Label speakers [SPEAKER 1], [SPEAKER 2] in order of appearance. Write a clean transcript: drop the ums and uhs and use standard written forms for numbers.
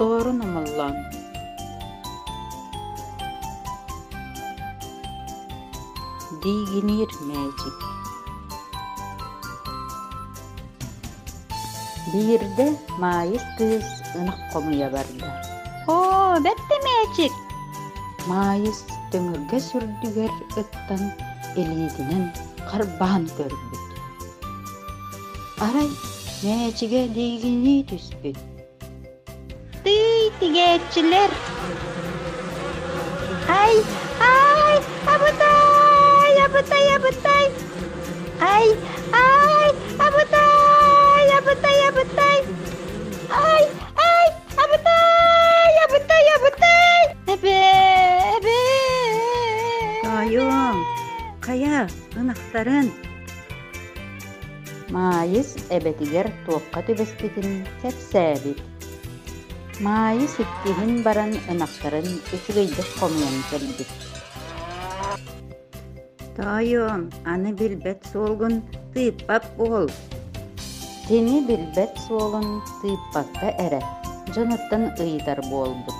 [SPEAKER 1] Суорун Омоллоон Диигиниир мээчик Биирдэ Маайыс кыыс ынах хомуйа барда.
[SPEAKER 2] Оо, бэрт да мээчик!
[SPEAKER 1] Маайыс төҥүргэс үрдүгэр ыттан илиитинэн харбаан көрбүт. Арай мээчигэ диигинии түспүт.
[SPEAKER 2] Тыый, тигээччилэр! Ай, ай, абытай, абытай, абытай! Ай, ай, абытай, абытай, абытай! Ай, ай, абытай, абытай, абытай! Эбээ, эбээ!
[SPEAKER 1] Тоойуом, хайа, ынахтарын Маайыс эбэтигэр туохха түбэспитин кэпсээбит. Маайыс иккиһин баран ынахтарын үчүгэйдик хомуйан кэлбит. Тоойуом, аны билбэт суолгун тыыппат буол. Кини билбэт суолун тыыппакка эрэ дьонуттан ыйытар буолбут.